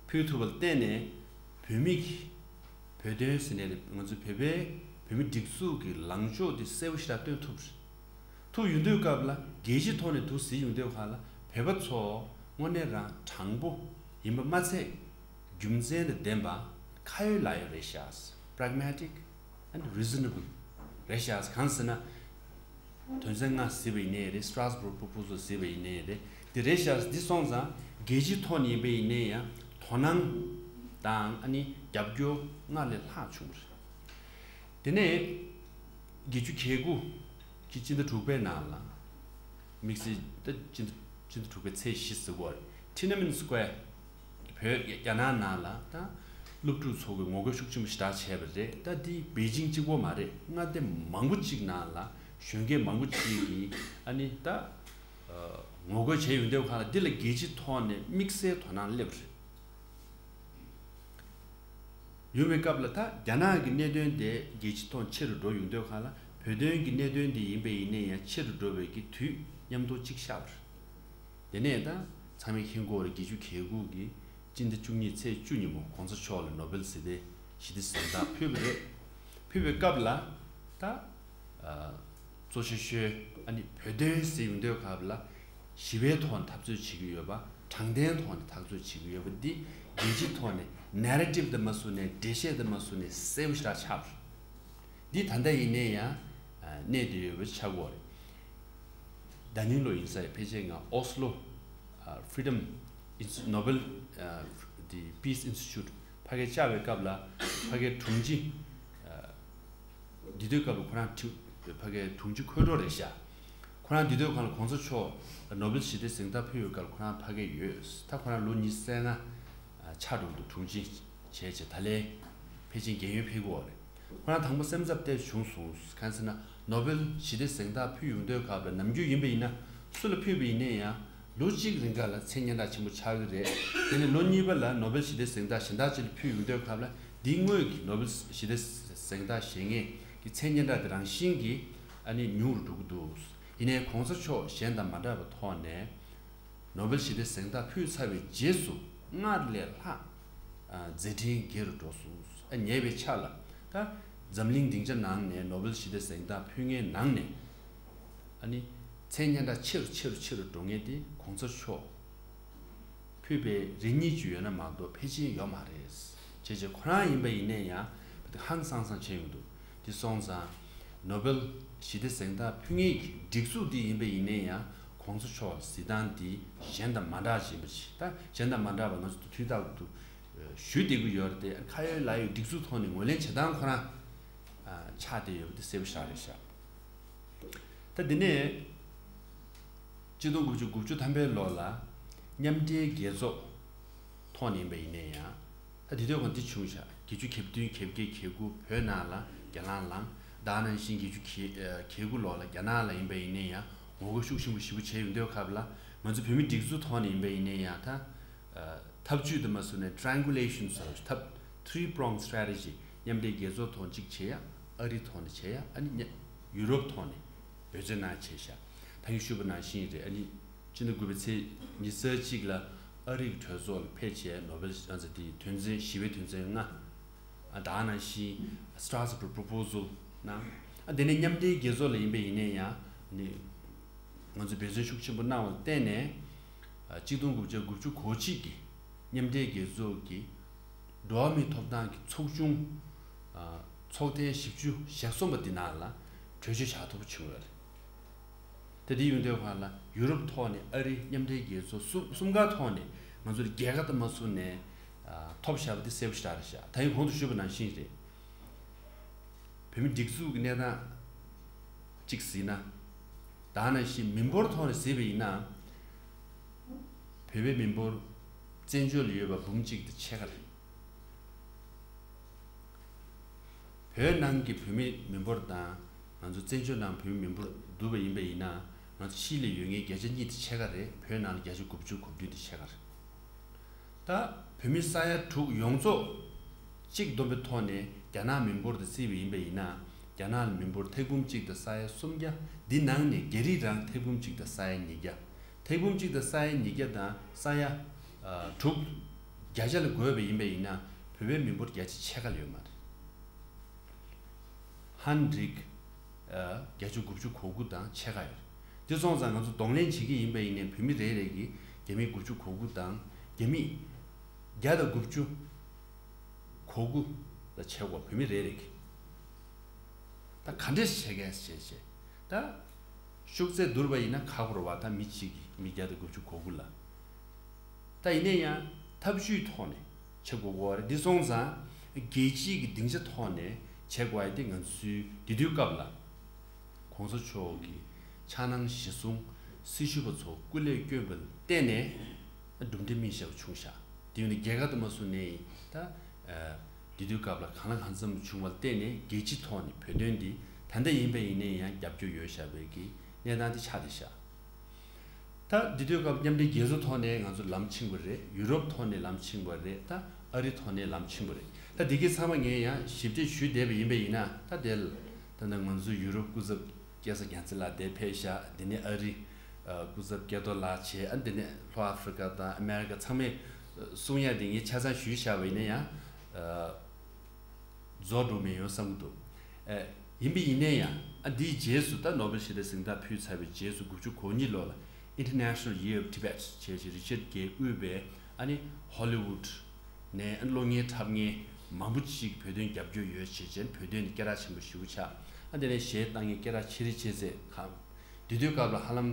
ཕུལ་ཐུབ་པ་ལ་བརྟེན་ནས་བོད་མི་གི་བོད་དོན་ཟེར་ནས་ང་ཚོ་བོད་པའི་བོད་མི་སྒྲིག་འཛུགས་ཀྱི་ལངས་ཕྱོགས་འདི་གསལ་པོ་ཞེ་དྲག་སྟོན་ཐུབ་རེད། ཐུབ་ཡོང་དུས་སྐབས་ལ་རྒྱལ་སྤྱིའི་ཐོག་ནས་འདུག་ཟེར་ཡོང་དུས་སྐབས་ལ་བོད་པ་ཚོ་དངོས་གནས་རང་དྲང་པོ་ཡིན་པ་མ་ཚད་རྒྱུ་མཚན་དང་ལྡན་པ་ཁ་ཡོད་ལག་ཡོད་རེད་ཤག Pragmatic and reasonable རེད་ཤག་གང་ཟེར་ན། དོན་ཚན་ལྔ་ཟེར་བ་ཡིན་ནའི་རེད། Strasbourg Proposal ཟེར་བ་ཡིན་ནའི་རེད། དེ་རེད་ཤག་འདི་སོང་ཙང་རྒྱལ་སྤྱིའི་ཐོག་ནས་ཡིན་པ་ཡིན་ནའི་ཡང་དོ་སྣང་དང་ཨ་ནི་རྒྱབ་སྐྱོར་སྔར་ལས་ལྷག་བྱུང་བ་རེད། དེ་ནས་བརྒྱད་ཅུ་གྱ་དགུ་གི་སྤྱི་ཟླ་དྲུག་པའི་ནང་ལ་དམིགས་བསལ་ད་སྤྱི་ཟླ་སྤྱི་ཟླ་དྲུག་པའི་ཚེས་བཞི་ཟེར་གོ་རེད། Tiananmen Square བོད་རྒྱ་ནག་ནང་ལ་ད་སློབ་ཕྲུག་ཚོ་གི་ངོ་རྒོལ་ཤུགས་ཆེན་པོ་ཞེ་དྲག་བྱས་པ་རེད། ད་འདི་པེ་ཅིང་གཅིག་པོ་མ་རེད། མངའ་སྡེ་མང་པོ་གཅིག་ནང་ལ་གཞོན་སྐྱེས་མང་པོ་གཅིག་གིས་ཨ་ནི་ད་ངོ་རྒོལ་བྱས་ཡོང་དུས་སྒང་ལ་འདི་ལ་རྒྱལ་སྤྱིའི་ཐོག་ནས་དམིགས་བསལ་དོ་སྣང་སླེབས་རེད། ཡོང་བའི་སྐབས་ལ་ད་རྒྱ་ནག་གི་གནད་དོན་དེ་རྒྱལ་སྤྱིའི་ཐོག་ཆེ་རུ་འགྲོ་ཡོང་དུས་སྒང་ལ་བོད་དོན་གྱི་གནད་དོན་དེ་ཡིན་པ་ཡིན་ནའི་ཡང་ཆེ་རུ་འགྲོ་བའི་གི་དུས་མཉམ་དུ་གཅིག་ཤར་བ་རེད། དེ་ནས་ད་ཚང་མས་མཁྱེན་གྱི་ཡོད་རེད། བརྒྱད་ཅུ་གྱ་དགུ་གི་སྤྱི་ཟླ་བཅུ་གཉིས་ཚེས་བཅུ་ཉིན་མོ་གོང་ས་མཆོག་ལ་ནོ་བེལ་ཞི་བདེ་ཞི་བདེའི་གཟེངས་རྟགས་ཕུལ་བ་རེད། ཕུལ་བའི་སྐབས་ལ་ད་གཙོ་ཆེ་ཤོས་ཨ་ནི་བོད་དོན་ཟེར་ཡོང་དུས་སྐབས་ལ་ཞི་བའི་ཐོག་ནས་འཐབ་རྩོད་བྱེད་ཀྱི་ཡོད་པ། དྲང་བདེན་ཐོག་ནས་འཐབ་རྩོད་བྱེད་ཀྱི་ཡོད་པ་འདི་རྒྱལ་སྤྱིའི་ཐོག་ནས་narrative་དེ་མ་བཟུང་ནས་འགྲེལ་བཤད་དེ་མ་བཟུང་ནས་གསལ་པོ་ཞེ་དྲག་ཆགས་པ་རེད། འདི་ད་ལྟ་ཡིན་ནའི་ཡང་གནས་བསྡད་ཡོད་པ་ཆགས་ཀྱི་ཡོད་རེད། ཟླ་ཉིན་ལོ་ཡིན་ས་རེད། ཕལ་ཆེར་ང་ཨོ་སི་ལོ་Freedom Insti- Nobel the Peace Institute ཕ་གིར་བཅར་བའི་སྐབས་ལ་ཕ་གིའི་དྲུང་ཆེ་འདི་དུས་སྐབས་ལ་ཁོ་རང་ཕ་གིའི་དྲུང་ཆེ་འཁོས་གྲོགས་རེད་ཤག་ཁོ་རང་འདི་དུས་སྒང་ལ་གོང་ས་མཆོག་ནོ་བེལ་ཞི་བདེ་གཟེངས་རྟགས་ཕུལ་བའི་སྐབས་ལ་ཁོ་རང་ཕ་གིར་ཡོད། ད་ཁོ་རང་ལོ་ཉི་ཤུ་རྩ་ལྔ་ཆགས་འགྲོ་གི་འདུག་དྲུང་ཆེ་བྱས་བྱས་ད་ལན་ཕལ་ཆེར་རྒས་ཡོལ་ཕེབས་ཀྱི་ཡོད་རེད། ཁོ་རང་དང་པོ་སེམས་འཚབ་ཏོག་ཙམ་བྱུང་སོང་། གང་ཟེར་ན་ནོ་བེལ་ཞི་བདེ་གཟེངས་རྟགས་ཕུལ་ཡོང་དུས་སྐབས་ལ་ནམ་རྒྱུན་ཡིན་པ་ཡིན་ན་སུ་ལ་ཕུལ་བ་ཡིན་ནའི་ཡང་ལོ་གཅིག་རིང་ག་ལ་མཚན་སྙན་གྲགས་ཆེན་པོ་ཆགས་ཀྱི་རེད། དེ་ནས་ལོ་གཉིས་པ་ལ་ནོ་བེལ་ཞི་བདེ་གཟེངས་རྟགས་གཞན་དག་ཅིག་ལ་ཕུལ་ཡོང་དུས་སྐབས་ལ་འདིའི་སྔོན་གྱི་ནོ་བེལ་ཞི་བདེ་གཟེངས་རྟགས་བཞེས་མཁན་གྱི་མཚན་སྙན་གྲགས་དེ་རང་བཞིན་གྱིས་ཨ་ནི་ཉུང་རུ་འགྲོ་གི་འདུག་ཡིན་ནའི་གོང་ས་མཆོག་གཞན་དང་མ་འདྲ་བའི་ཐོག་ནས། ནོ་བེལ་ཞི་བདེ་གཟེངས་རྟགས་ཕུལ་ཚར་བའི་རྗེས་སུ་སྔར་ལས་ལྷག་མཛད་འཕྲིན་རྒྱས་རུ་འགྲོ་སོང་། ཉེ་བའི་ཆར་ལ་ད་འཛམ་གླིང་སྡིངས་ཆ་ནང་ནས་ནོ་བེལ་ཞི་བདེ་གཟེངས་རྟགས་ཕུལ་མཁན་ནང་ནས་ཨ་ནི་མཚན་སྙན་གྲགས་ཆེ་རུ་ཆེ་རུ་ཆེ་རུ་འགྲོ་མཁན་དེ་གོང་ས་མཆོག་ཕུལ་བའི་རེ་གཉིས་ཅིག་ཡོད་ན་མ་གཏོགས་ཕལ་ཆེར་ཡོད་མ་རེད། བྱས་བྱས་ཁོ་རང་ཡིན་པ་ཡིན་ནའི་ཡང་ཧང་སང་སང་བྱས་ཡོང་འདུག་དེ་སོང་ཙང་ནོ་བེལ་ཞི་བདེ་གཟེངས་རྟགས་ཕུལ་མཁན་གྱི་སྒྲིག་འཛུགས་འདི་ཡིན་པ་ཡིན་ནའི་ཡང་གོང་ས་མཆོག་གཟིགས་སྟངས་འདི་གཞན་དང་མ་འདྲ་བ་ཞིག་ཡིན་པ་ཞིག་ད་གཞན་དང་མ་འདྲ་བ་ང་ཚོ་དུས་རྟག་ཏུ་ཞུ་བསྡད་ཀྱི་ཡོད་རེད་དེ། ཁ་ཡོད་ལག་ཡོད་སྒྲིག་འཛུགས་ཐོག་ནས་ངོས་ལེན་བྱེད་སྟངས་ཁོ་རང་ཆགས་བསྡད་ཡོད་པ་འདི་གསལ་པོ་ཞེ་དྲག་རེད་ཤག་ད་འདི་ནས་གཅིག་སྟོང་དགུ་བརྒྱ་དགུ་བཅུ་ཐམ་པའི་ལོ་ལ་མཉམ་འབྲེལ་རྒྱལ་ཚོགས་ཐོག་ནས་ཡིན་པ་ཡིན་ནའི་ཡང་། ད་དེ་དུས་ཁོང་འདི་བྱུང་ཤག་བརྒྱད་ཅུ་གྱ་བདུན་གྱ་བརྒྱད་གྱ་དགུ་བོད་ནང་ལ་གྱེན་ལངས་ལངས། ད་ནང་བཞིན་བརྒྱད་ཅུ་གྱ་གྱ་དགུ་ལོ་ལ་རྒྱ་ནག་ལ་ཡིན་པ་ཡིན་ནའི་ཡང་ངོ་རྒོལ་ཤུགས་ཆེན་པོ་ཞེ་པོ་བྱས་ཡོང་དུས་སྐབས་ལ་ང་ཚོ་བོད་མི་སྒྲིག་འཛུགས་ཐོག་ནས་ཡིན་པ་ཡིན་ནའི་ཡང་ད་ཐབས་ཇུས་དེ་མ་བཟུང་ནས་triangulation ཟེར་བ་ཐབས་three prong strategy མཉམ་འབྲེལ་རྒྱལ་ཚོགས་ཐོག་གཅིག་བྱེད་ཡ། ཨ་རི་ཐོག་ནས་བྱེད་ཡ། ཨ་ནི་ཡུ་རོབ་ཐོག་ནས་འབད་བརྩོན་གནང་བྱས་ཤག་ད་གིན་ཞུས་པ་ནང་བཞིན་རེད། ཨ་ནི་སྤྱི་ཟླ་དགུ་པའི་ཚེས་ཉི་ཤུ་རྩ་གཅིག་ལ་ཨ་རི་གི་གྲོས་ཚོགས་ལ་ཕེབས་བྱས་ནོ་བེལ་ཨ་ཙི་དེ་དོན་ཚན་ཞི་བའི་དོན་ཚན་ལྔ། ཨ་ད་ནང་བཞིན་Strasbourg Proposal གནང་། ཨ་དེ་ནས་མཉམ་འབྲེལ་རྒྱལ་ཚོགས་ལ་ཡིན་པ་ཡིན་ནའི་ཡང་ནི་ང་ཚོས་འབད་བརྩོན་ཤུགས་ཆེན་པོ་གནང་བར་བརྟེན་ནས་ཨ་གཅིག་སྟོང་དགུ་བརྒྱ་དགུ་བཅུ་གོ་གཅིག་གི་མཉམ་འབྲེལ་རྒྱལ་ཚོགས་ཀྱི་འགྲོ་བ་མིའི་ཐོབ་ཐང་གི་ཚོགས་ཆུང་ཚོགས་ཐེངས་བཞི་བཅུ་ཞེ་གསུམ་པ་འདི་ནང་ལ་གྲོས་ཆོད་བཞག་ཐུབ་པ་བྱུང་ཡོད་རེད། དེ་འདི་ཡོང་དུས་སྒང་ལ་ཡུ་རོབ་ཐོག་ནས་ཨ་རི་མཉམ་འབྲེལ་རྒྱལ་ཚོགས་གསུམ་གསུམ་ཀ་ཐོག་ནས་ང་ཚོར་རྒྱལ་ཁ་དང་མ་བཟུང་ནས་ཐོབ་བཞག་པ་འདི་གསལ་པོ་ཞེ་དྲག་རེད་ཤག་ད་ཡིན་གོང་དུ་ཞུས་པ་ནང་བཞིན་རེད། བོད་མི་སྒྲིག་འཛུགས་ཀྱི་གནས་སྟངས་ གཅིག་གཟིགས་ན། ད་ནང་བཞིན་མི་འབོར་ཐོག་ནས་གཟིགས་པ་ཡིན་ན། བོད་པའི་མི་འབོར་བཙན་བྱོལ་ལ་ཡོད་པ་འབུམ་གཅིག་དང་ཕྱེད་ཀ་རེད། བོད་ནང་གི་བོད་མི་མི་འབོར་དང་ང་ཚོ་བཙན་བྱོལ་ནང་བོད་མི་མི་འབོར་བསྡུར་བ་ཡིན་པ་ཡིན་ན། ང་ཚོ་ཕྱི་ལ་ཡོད་མཁན་བརྒྱ་ཆ་གཉིས་དང་ཕྱེད་ཀ་རེད། བོད་ནང་ལ་བརྒྱ་ཆ་དགུ་བཅུ་གོ་བདུན་དང་ཕྱེད་ཀ་རེད། ད་བོད་མི་ས་ཡ་དྲུག་ཡོངས་རྫོགས་གཅིག་བསྡོམས་པའི་ཐོག་ནས་རྒྱ་ནག་མི་འབོར་དང་བརྩིས་པ་ཡིན་པ་ཡིན་ན། རྒྱ་ནག་ལ་མི་འབོར་ཐེར་འབུམ་གཅིག་དང་ས་ཡ་སུམ་བརྒྱ། འདི་ནང་ནས་རྒྱ་རིགས་རང་ཐེར་འབུམ་གཅིག་དང་ས་ཡ་ཉིས་བརྒྱ། ཐེར་འབུམ་གཅིག་དང་ས་ཡ་ཉིས་བརྒྱ་དང་ས་ཡ་ཨ་དྲུག་བརྒྱ་ཆ་ལ་བགོས་པ་ཡིན་པ་ཡིན་ན། བོད་པའི་མི་འབོར་བརྒྱ་ཆ་ཕྱེད་ཀ་ལས་ཡོད་མ་རེད། ཧན་རིགས་ཨ་བརྒྱ་ཆ་དགུ་བཅུ་གོ་དགུ་དང་ཕྱེད་ཀ་ཡོད་རེད། དེ་སོང་ཙང་ང་ཚོ་གདོང་ལེན་བྱེད་ཀྱི་ཡིན་པ་ཡིན་ནའི་བོད་མི་རེ་རེ་གིས་རྒྱ་མི་དགུ་བཅུ་གོ་དགུ་དང་། རྒྱ་མི་བརྒྱ་དང་དགུ་བཅུ་གོ་དགུ་ལ་བྱེད་དགོས། བོད་མི་རེ་རེ་གིས། ད་ག་འདྲས་བྱེད་མཁན་བྱས་བྱས། ད་ཤུགས་ཚད་བསྡུར་བ་ཡིན་ན་ཁག་པོ་རེད་བ། ད་མི་གཅིག་གིས་མི་བརྒྱ་དང་དགུ་བཅུ་གོ་དགུ་ལ། ད་ཡིན་ན་ཡང་ཐབས་ཇུས་ཐོག་ནས་བྱེད་དགོས་ཀྱི་ཡོད་རེད། འདི་སོང་ཙང་རྒྱལ་སྤྱིའི་གི་སྡིངས་ཆ་ཐོག་ནས་བྱེད་དགོས་ཡ་དེ། ང་ཚོའི་དེ་དུས་སྐབས་ལ་༸གོང་ས་མཆོག་གི་འཆར་སྣང་གཞིར་བཟུང་སྲི་ཞུ་བ་ཚོ་སྐུ་ལས་བསྐྱོན་པ་ལ་བརྟེན་ནས་གྲུབ་འབྲས་སྨིན་བཞག་པ་བྱུང་ཤག་དེ་ཡིན་དུས་རྒྱལ་ཁ་དུ་མ་བཟུང་ནས་ད་དེ་དུས་སྐབས་ལ་གང་ལ་གང་འཚམ་བྱུང་བ་ལ་བརྟེན་ནས་རྒྱལ་སྤྱི་ཐོག་ནས་བོད་དོན་འདི་ད་ལྟ་ཡིན་པ་ཡིན་ནའི་ཡང་རྒྱབ་སྐྱོར་ཡོད་བཞག་པའི་གི་གནས་སྟངས་དེ་ཆགས་བསྡད་ཤག་ད་འདི་དུས་སྐབས་མཉམ་འབྲེལ་རྒྱལ་ཚོགས་ཐོག་ནས་ང་ཚོ་ལམ་ཕྱིན་པ་རེད། ཡུ་རོབ་ཐོག་ནས་ལམ་ཕྱིན་པ་རེད། ད་ཨ་རི་ཐོག་ནས་ལམ་ཕྱིན་པ་རེད། ད་འདི་གའི་ཚང་མ་ངས་ཡང་ཞིབ་ཕྲ་ཞུས་བསྡད་པ་ཡིན་པ་ཡིན་ན། ད་དེ་ལ་ད་ནི་ང་ཚོ་ཡུ་རོབ་སྐུ་ཚབ་སྐལ་བཟང་རྒྱལ་མཚན་ལགས་དེ་ཕེབས་ཤག་དེ་ནས་ཨ་རི་སྐུ་ཚབ་སྐལ་རྡོར་ལགས་བྱས། ཨ་དེ་ནས་ལྷོ་ཨ་ཧྥི་རི་ཀ་དང་ཨ་མེ་རི་ཀ་ཚང་མས་གསུང་ཡ་དེ་ངས་ཆ་ཚང་ཞུས་བཞག་པ་ཡིན་ན་ཡང་། རྫོགས་འགྲོ་མེད་ཡོང་བསམ་གྱི་འདུག་ཨེ། ཡིན་པ་ཡིན་ན་ཡང་ཨ་འདིའི་རྗེས་སུ། ད་ནོ་བེལ་ཞི་བདེའི་གཟེངས་རྟགས་ཕུལ་ཚར་བའི་རྗེས་སུ་དགུ་བཅུ་གོ་གཉིས་ལོ་ལ་International Year of Tibet བྱས་བྱས་རི་ཅར་གྱིས་དབུས་པའི་ཨ་ནི་ཧོ་ལི་ཝུད་ནས་ཨ་ནི་གློག་བརྙན་འཁྲབ་མཁན་མང་པོ་ཅིག་བོད་དོན་རྒྱབ་སྐྱོར་ཡོད་བྱས་བྱས་བོད་དོན་ནི་སྐད་གྲགས་ཆེན་པོ་ཞེ་པོ་ཆགས། ཨ་དེ་ནས་གཞས་བཏང་མཁན་སྐད་གྲགས་ཆེ་རེ་ཆེ་ཚེ་གང་། དེ་དུས་སྐབས་ལ་ཧ་ལམ་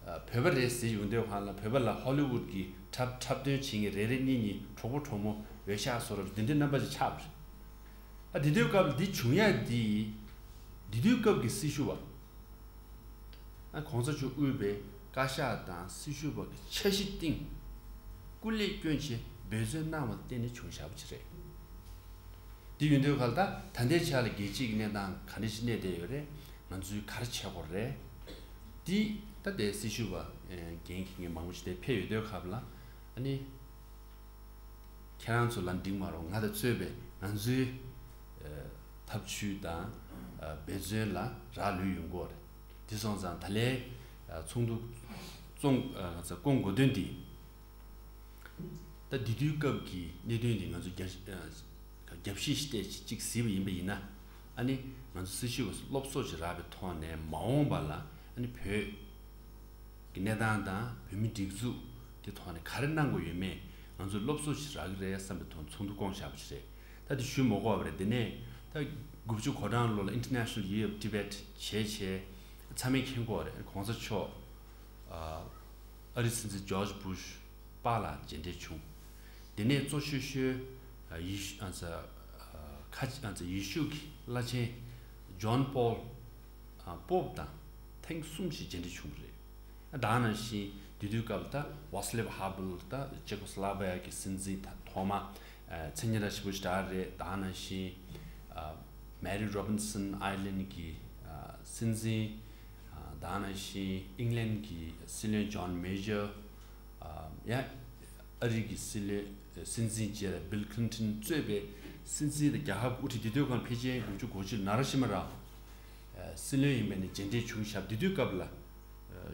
ཨ་བོད་པ་རེད་ཟེར་ཡོང་དུས་ཧ་ལམ་བོད་པ་ལ་ཧོ་ལི་ཝུད་ཀྱི་འཁྲབ་འཁྲབ་སྟོན་བྱེད་མཁན་རེ་རེ་གཉིས་གཉིས་གྲོགས་པོ་གྲོགས་མོ་ཡོད་ཤག་བཟོ་འདྲ་འདི་འདྲའི་རྣམ་པ་ཅིག་ཆགས་པ་རེད། ཨ་དེ་དུས་སྐབས་ལ་འདི་བྱུང་ཡ་འདི། དེ་དུས་སྐབས་ཀྱི་སྲི་ཞུ་བ། ཨ་གོང་ས་མཆོག་དབུས་པའི་བཀའ་ཤག་དང་སྲི་ཞུ་བ་གི་འཆར་གཞི་སྟེང་སྐུ་ལས་བསྐྱོན་བྱས་འབད་བརྩོན་གནང་བ་བརྟེན་ནས་བྱུང་བཞག་པ་ཅིག་རེད། དེ་ཡིན་དུས་ག་ལ་ད་ད་ལྟའི་ཆ་ལ་རྒྱལ་སྤྱིའི་གནས་སྟངས་ག་འདྲ་ཞིག་གནས་བསྡད་ཡོད་རེད། ང་ཚོས་ག་རེ་བྱེད་དགོས་རེད། འདི་ད་ལྟའི་སྲི་ཞུ་བ་འགན་འཁྱེར་མཁན་མང་པོ་ཞིག་དེ་ཕེབས་ཡོད་དུས་སྐབས་ལ་ཨ་ནི། ཁྱེད་རང་ཚོ་ལ་འགྲིག་མ་རུང་ང་དང་གཙོས་པའི་ང་ཚོའི་ཨ་ཐབས་ཇུས་དང་ཨ་འབད་བརྩོན་ལ་རག་ལུས་ཡོང་གི་ཡོད་རེད། དེ་སོང་ཙང་ད་ལན་ཨ་ཚོགས་འདུ་བཙོང་ཨ་ང་ཚོ་སྐོང་དགོས་དོན་འདི། ད་འདི་དུས་སྐབས་ཀྱི་གནད་དོན་འདི་ང་ཚོ་རྒྱབ་ཨ་རྒྱབ་བཤིག་ཞིག་བལྟས་ཅིག་གཟིགས་པ་ཡིན་པ་ཡིན་ན། ཨ་ནི་ང་ཚོ་སྲི་ཞུ་བ་སློབ་གསོ་ཞིག་རག་པའི་ཐོག་ནས་མ་འོངས་པ་ལ་ཨ་ནི་བོད་ཀྱི་གནས་སྟངས་དང་བོད་མི་སྒྲིག་འཛུགས་དེ་ཐོག་ནས་ག་རེ་གནང་དགོས་ཡོད་མེད་ང་ཚོས་སློབ་གསོ་ཞིག་རག་གི་རེད་བསམ་པའི་ཐོག་ཚོགས་འདུ་བསྐོང་བཞག་པ་ཞིག་རེད། ད་དེ་ཞུ་མ་དགོས་པ་རེད། དེ་ནས་ད་དགུ་བཅུ་གོ་གྲངས་ལོ་ལ་International Year of Tibet བྱས་བྱས་ཚང་མས་མཁྱེན་གྱི་ཡོད་རེད། གོང་ས་མཆོག་ཨ་ཨ་རིའི་སྲིད་འཛིན་ཇོརྗ་བྷུཤ་པཱ་ལགས་མཇལ་འཕྲད་བྱུང་། དེ་ནས་གཙོ་ཆེ་ཤོས་ཨ་ཡེ་ཤུ་ཨ་ཙ་ཨ་ཁ་ཨ་ཙ་ཡེ་ཤུ་གི་བླ་ཆེན་ཇོན་པོལ་ཨ་པོབ་དང་ཐེངས་གསུམ་ཞིག་མཇལ་འཕྲད་བྱུང་བ་རེད། ད་ག་ནང་བཞིན་དེ་དུས་སྐབས་ལ་ད་ཝ་སི་ལེབ་ཧ་བལ་ད་ཅེ་ཀོ་སི་ལོ་ཝ་ཀི་ཡ་གི་སྲིད་འཛིན་ཐོག་མ་ཨ་མཚན་སྙན་གྲགས་ཆེན་པོ་ཞིག་རེད། ད་ག་ནང་བཞིན་ཨ་མེ་རི་རོ་བིན་སན་ཨའི་ལན་གི་ཨ་སྲིད་འཛིན། ཨ་ད་ག་ནང་བཞིན་ཨིང་ལན་གྱི་སྲིད་བློན་ཇོན་མེ་ཇར། ཨ་ཡང་ཨ་རི་གི་སྲིད་བློན་སྲིད་འཛིན་རྗེས་ལ་བིལ་ཁི་ལིན་ཊོན་གཙོས་པའི་སྲིད་འཛིན་དང་རྒྱལ་ཁབ་དབུ་ཁྲིད། དེ་དུས་སྒང་ཕལ་ཆེར་དགུ་བཅུ་གོ་གཅིག་ནཱ་ར་ཤི་མ་ར་ཨ་སྲིད་བློན་ཡིན་པ་ནས་མཇལ་འཕྲད་བྱུང་བཞག་དེ་དུས་སྐབས་ལ་ཨ་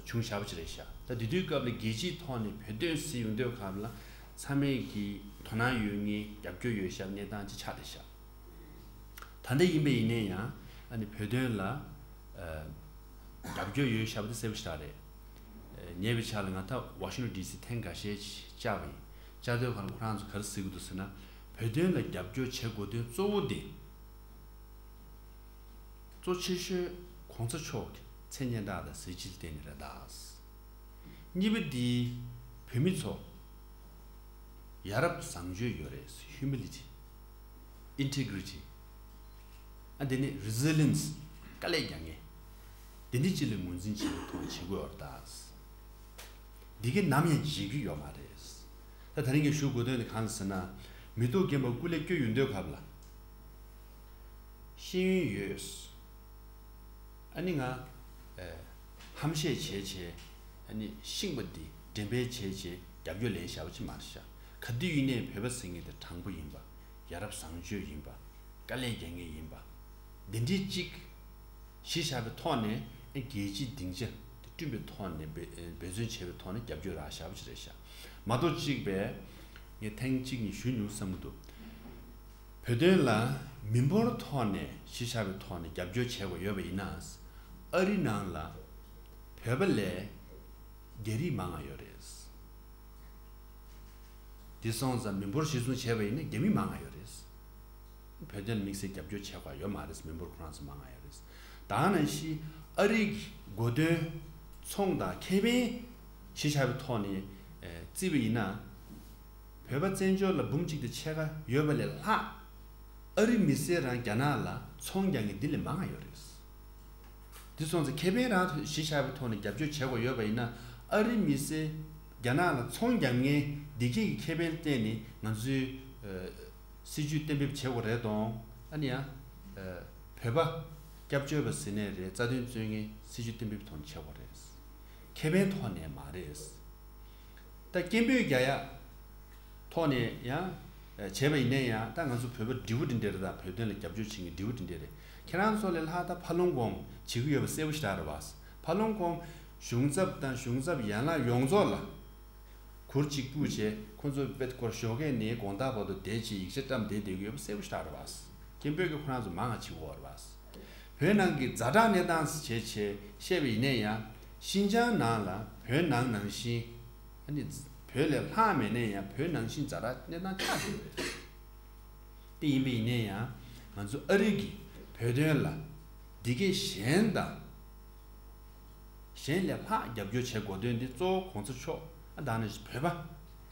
བྱུང་བཞག་པ་ཅིག་རེད་ཤག་ད་དེ་དུས་སྐབས་ལ་རྒྱལ་སྤྱིའི་ཐོག་ནས་བོད་དོན་ཟེར་ཡོང་དུས་སྐབས་ལ་ཚང་མས་ཀྱི་དོ་སྣང་ཡོད་མཁན་རྒྱབ་སྐྱོར་ཡོད་ཤག་གནས་སྟངས་ཅིག་ཆགས་བསྡད་ཤག་ད་ལྟ་ཡིན་པ་ཡིན་ནའི་ཡང་ཨ་ནི་བོད་དོན་ལ་ཨ་རྒྱབ་སྐྱོར་ཡོད་ཤག་པ་དེ་གསལ་པོ་ཞེ་དྲག་རེད། ཨ་ཉེ་བའི་ཆར་ལ་ང་ད་ཝ་ཤིང་ཊོན་ཌི་སི་ཐེངས་འགའ་ཤས་ཤིག་བཅར་བ་ཡིན། བཅར་དུས་སྒང་ལ་ཁོ་རང་ཚོ་ག་རེ་ཟེར་གྱི་འདུག་ཟེར་ན། བོད་དོན་ལ་རྒྱབ་སྐྱོར་བྱེད་དགོས་དོན་གཙོ་བོ་དེ། གཙོ་ཆེ་ཤོས་གོང་ས་མཆོག་གི་མཚན་སྙན་གྲགས་དང་གཟི་བརྗིད་ལ་བརྟེན་ནས་རེད་ད། གཉིས་པ་འདི་བོད་མི་ཚོ་ཡ་རབས་བཟང་སྤྱོད་ཡོད་རེད། Humility, Integrity, ཨ་དེ་ནས་Resilience དཀའ་ལས་རྒྱག་མཁན། དེ་འདྲ་ཅིག་ལ་ངོས་འཛིན་བྱེད་པའི་ཐོག་བྱེད་དགོས་པ་རེད་ད། འདི་གའི་ནམ་ཡང་བརྗེད་རྒྱུ་ཡོད་མ་རེད། ད་དེ་རིང་གི་ཞུ་དགོས་དོན་དེ་གང་ལ་ཟེར་ན། མི་ཐོག་རྒན་པ་སྐུ་ལས་བསྐྱོན་ཡོང་དུས་སྐབས་ལ། ཤེས་ཡོན་ཡོད། ཨ་ནི་ང་། ཨེ། ཧམ་བཤད་བྱས་བྱས། ཨ་ནི་ཤིང་པ་འདི་འགྲེམས་སྤེལ་བྱས་བྱས་རྒྱབ་སྐྱོར་ལེན་བཞག་པ་ཅིག་མ་རེད་ཤག་ག་དུས་ཡིན་ནའི་བོད་པ་ཟེར་མཁན་དེ་དྲང་པོ་ཡིན་པ། ཡ་རབས་བཟང་སྤྱོད་ཡིན་པ། དཀའ་ལས་རྒྱག་མཁན་ཡིན་པ། འདི་འདྲའི་གཅིག་གཞི་བཞག་པའི་ཐོག་ནས་རྒྱལ་སྤྱིའི་སྡིངས་ཆ་དེ་བསྐྲུན་པའི་ཐོག་ནས་འབད་འབད་བརྩོན་བྱས་པའི་ཐོག་ནས་རྒྱབ་སྐྱོར་རག་བཞག་པ་ཅིག་རེད་ཤག་མ་གཏོགས་གཅིག་པས་ངས་ཐེངས་གཅིག་གཉིས་ཞུས་མྱོང་བསམ་གྱི་འདུག་བོད་དོན་ལ་མི་འབོར་ཐོག་ནས་གཞི་བཞག་པའི་ཐོག་ནས་རྒྱབ་སྐྱོར་བྱེད་དགོས་ཡོད་པ་ཡིན་ན། ཨ་རི་ནང་ལ་བོད་པ་ལས་རྒྱ་རིགས་མང་བ་ཡོད་རེད། དེ་སོང་ཙང་མི་འབོར་གཞིར་བཟུང་བྱས་པ་ཡིན་ན་རྒྱ་མི་མང་བ་ཡོད་རེད། བོད་དོན་དམིགས་བསལ་རྒྱབ་སྐྱོར་བྱེད་དགོས་ཡོད་མ་རེད། མི་འབོར་ཁོ་རང་ཚོ་མང་བ་ཡོད་རེད། ད་ནང་བཞིན་ཨ་རིའི་གོ་སྟོན་ཚོང་དང་ཁེ་ཕན་གཞི་བཞག་པའི་ཐོག་ནས་ཨེ་བརྩིས་པ་ཡིན་ན། བོད་པ་བཙན་བྱོལ་ལ་འབུམ་གཅིག་དང་ཕྱེད་ཀ་ཡོད་པ་ལས་ལྷག་ཨ་རི་མི་སེར་རང་རྒྱ་ནག་ལ་ཚོང་རྒྱག་མཁན་འདི་ལས་མང་བ་ཡོད་རེད། འདི་སོང་ཙང་ཁེ་ཕན་རང་གཞི་བཞག་པའི་ཐོག་ནས་རྒྱབ་སྐྱོར་བྱེད་དགོས་ཡོད་པ་ཡིན་ན། ཨ་རི་མི་སེར་རྒྱ་ནག་ལ་ཚོང་རྒྱག་མཁན་འདི་གས་ཀྱི་ཁེ་ཕན་བརྟེན་ནས་ང་ཚོའི་ཨ་སྲིད་ཇུས་གཏན་འབེབས་བྱེད་དགོས་རེད་དང་། ཨ་ནི་ཡང་ཨ་བོད་པ་སྐྱབས་བཅོལ་བ་ཟེར་ནའི་རེད། རྩ་དོན་རྩོད་མཁན་སྲིད་ཇུས་གཏན་འབེབས་ཐོག་ནས་བྱེད་དགོས་རེད། ཁེ་ཕན་ཐོག་ནས་མ་རེད། ད་སྐད་འབོད་རྒྱག་ཡ་ཐོག་ནས་ཡང་བྱས་པ་ཡིན་ན་ཡང་། ད་ང་ཚོ་བོད་པ་འབྲས་བུ་འདི་འདྲ་རེད། ད་བོད་དོན་ལ་རྒྱབ་སྐྱོར་བྱེད་མཁན་འབྲས་བུ་འདི་འདྲ་རེད། ཁྱེད་རང་ཚོ་ལས་ལྷག་ད་ཕ་ལོང་གོང་བྱེད་ཀྱི་ཡོད་པ་གསལ་པོ་ཞེ་དྲག་རེད་བ། ཕ་ལོང་གོང་གཞུང་ཚབ་དང་གཞུང་ཚབ་ཡན་ལག་ཡོངས་རྫོགས་ལ་གུར་གཅིག་སྤུས་བྱས། ཁོ་ཚོ་དཔེ་སྐོར་ཞོགས་ཀས་ནས་དགོང་དག་བར་དུ་བསྡད་བྱས་ཡིག་ཆ་བཀྲམ་བསྡད་བསྡད་ཀྱི་ཡོད་པ་གསལ་པོ་ཞེ་དྲག་རེད་བ། སྐད་འབོད་ཀྱི་ཁོ་རང་ཚོ་མང་ང་བྱེད་ཀྱི་ཡོད་རེད་བ། བོད་ནང་གི་ཛ་དྲག་གནས་སྟངས་བྱས་བྱས་བཤད་པ་ཡིན་ན་ཡང་། ཤིན་ཅང་ནང་ལ་བོད་ནང་ནང་བཞིན། ཨ་ནི་བོད་ལས་ལྷག་མེད་ན་ཡང་བོད་ནང་བཞིན་ཛ་དྲག་གནས་སྟངས་ཆགས་བསྡད་ཡོད་རེད། དེ་ཡིན་པ་ཡིན་ན་ཡང་། ང་ཚོ་ཨ་རི་གིས་བོད་དོན་ལ་འདི་གས་གཞན་དང་གཞན་ལས་ལྷག་རྒྱབ་སྐྱོར་བྱེད་དགོས་དོན་འདི་གཙོ་བོ་གོང་ས་མཆོག་ཨ་ད་ནི་བོད་པ་